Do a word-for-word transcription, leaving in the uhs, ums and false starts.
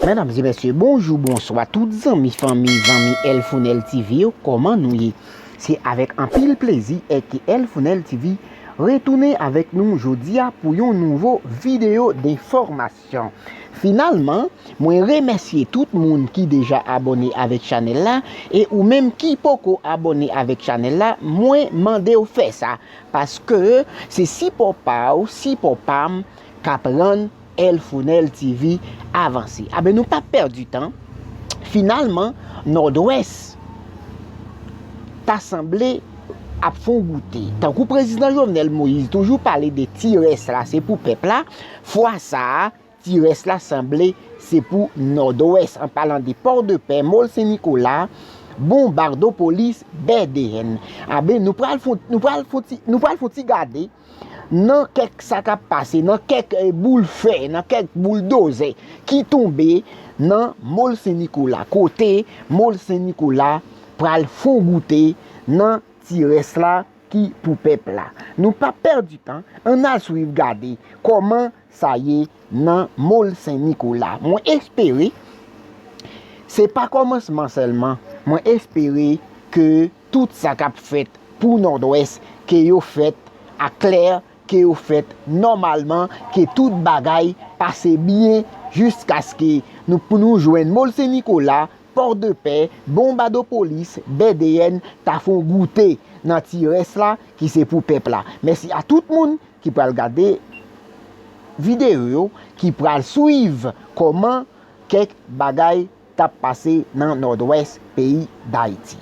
Medam e mesye, bonjou, bonswa, tout zanmi, fanmi, zanmi Elfunel T V yo, kòman nou ye? Se avèk anpil plezi ke Elfunel T V retounen avèk nou jodi a pou yon nouvo videyo denfòmasyon. Finalman, mwen remèsye tout moun ki deja abòne avèk chanèl la, e ou menm ki poko abòne avèk chanèl la, mwen mande w fè sa, paske se sipò pa w, sipò pa m k ap rann Elfunel T V avanse. Aben, nou p ap pèdi tan. Finalman, Nòdwès ta sanble ap fè yon goute. Tankou prezidan Jovenel Moïse toujou pale de ti rès la, se pou pèp la, fwa sa a, ti rès la sanble se pou Nòdwès, an palan de Pòdepè, Mòl Sen Nikola, Bonbadopolis, Bèdeyèn. Aben, nou pral fon, nou pral fon ti, nou pral fon ti gade nan kèk sa k ap pase, nan kèk eh, boul fè, nan kèk bouldozè ki tonbe nan Mòl Sen Nikola, kote Mòl Sen Nikola pral fon goute nan ti rès la ki pou pèp la. Nou p ap pèdi tan, ann al swiv gade kòman sa ye nan Mòl Sen Nikola. Mwen espere se pa kòmansman sèlman. Mwen espere ke tout sa k ap fèt pou Nòdwès, ke yo fèt aklè, ke yo fèt nòmalman, ke tout bagay pase byen jiskaske nou pou nou jwenn Mòl Sen Nikola, Pòdepè, Bonbadopolis, Bèdeyèn ta fè yon goute nan ti rès la ki se pou pèp la. Mèsi a tout moun ki pral gade videyo yo, ki pral swiv kòman kèk bagay t ap pase nan Nòdwès peyi Dayiti.